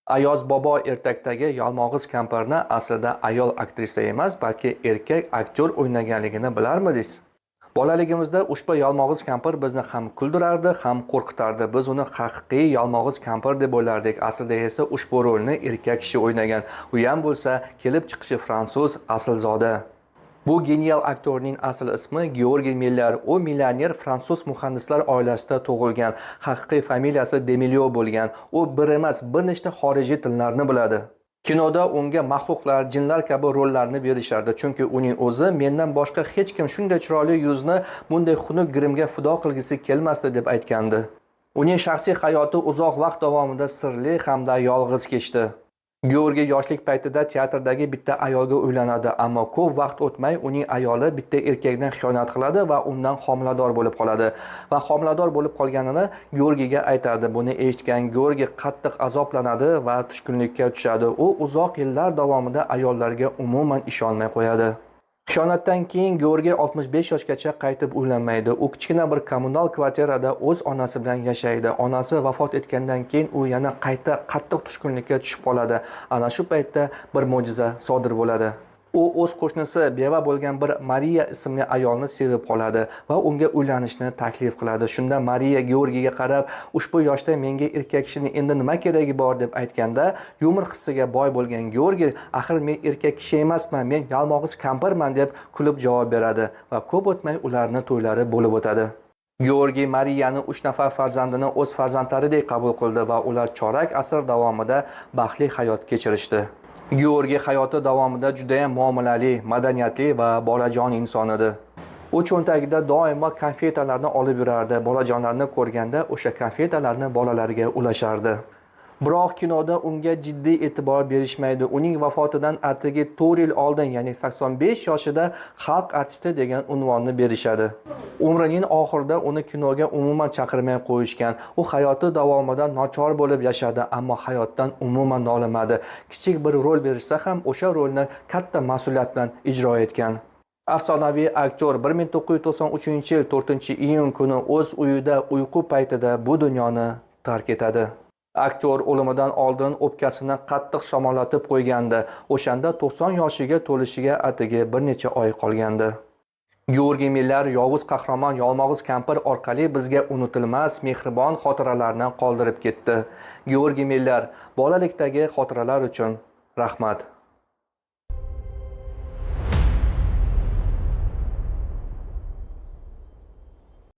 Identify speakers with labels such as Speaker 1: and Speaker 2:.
Speaker 1: Ayoz bobo ertakdagi yalmog'iz kampirni aslida ayol aktrisa emas, balki erkak aktyor o'ynaganligini bilarmidingiz? Bolaligimizda ushbu yalmog'iz kampir bizni ham kuldirardi, ham qo'rqitardi. Biz uni haqiqiy yalmog'iz kampir deb o'ylardik. Aslida esa ushbu rolni erkak kishi o'ynagan. U ham bo'lsa, kelib chiqishi fransuz aslzoda. Bu genial aktyorning asl ismi Georgiy Miller. U millioner fransuz muhandislar oilasida tug'ilgan. Haqiqiy familiyasi Demilio bo'lgan. U bir emas, bir nechta xorijiy tillarni biladi. Kinoda unga maxluqlar, jinlar kabi rollarni berishardi, chunki uning o'zi mendan boshqa hech kim shunday chiroyli yuzni bunday xunuk grimga fido qilgisi kelmasdi deb aytgandi. Uning shaxsiy hayoti uzoq vaqt davomida sirli hamda yolg'iz kechdi. Georgiy yoshlik paytida teatrdagi bitta ayolga uylanadi, ammo ko'p vaqt o'tmay uning ayoli bitta erkakdan xiyonat qiladi va undan homilador bo'lib qoladi va homilador bo'lib qolganini Georgiyga aytadi. Buni eshitgan Georgiy qattiq azoblanadi va tushkunlikka tushadi. U uzoq yillar davomida ayollarga umuman ishonmay qo'yadi. Xiyonatdan keyin Georgiy 65 yoshgacha qaytib uylanmaydi. U kichkina bir kommunal kvartirada o'z onasi bilan yashaydi. Onasi vafot etgandan keyin u yana qayta qattiq tushkunlikka tushib qoladi. Ana shu paytda bir mo'jiza sodir bo'ladi. U o'z qo'shnisi beva bo'lgan bir Mariya ismli ayolni sevib qoladi va unga uylanishni taklif qiladi. Shunda Mariya Georgiyga qarab, "Ushbu yoshda menga erkak kishining endi nima keragi bor?" deb aytganda, yumor hissiga boy bo'lgan Georgiy, "Axir men erkak kishi emasman, men yalmog'iz kampirman" deb kulib javob beradi va ko'p o'tmay ularni to'ylari bo'lib o'tadi. Georgiy Mariyani 3 nafar farzandini o'z farzandlaridek qabul qildi va ular chorak asr davomida baxtli hayot kechirishdi. Georgiy hayoti davomida judayam muomalali, madaniyatli va bolajon inson edi. U cho'ntagida doimo konfetalarni olib yurardi. Bolajonlarni ko'rganda o'sha konfetalarni bolalarga ulashardi. Biroq kinoda unga jiddiy e'tibor berishmaydi. Uning vafotidan atigi 4 yil oldin, ya'ni 85 yoshida xalq artisti degan unvonni berishadi. Umrining oxirida uni kinoga umuman chaqirmay qo'yishgan. U hayoti davomida nochor bo'lib yashadi, ammo hayotdan umuman nolimadi. Kichik bir rol berishsa ham o'sha rolni katta mas'uliyat bilan ijro etgan. Afsonaviy aktyor 1993-yil 4-iyun kuni o'z uyida uyqu paytida bu dunyoni tark etadi. Aktyor o'limidan oldin o'pkasini qattiq shamollatib qo'ygandi. O'shanda 90 yoshiga to'lishiga atigi bir necha oy qolgandi. Georgiy Miller yovuz qahramon yalmog'iz kampir orqali bizga unutilmas mehribon xotiralarni qoldirib ketdi. Georgiy Miller, bolalikdagi xotiralar uchun rahmat.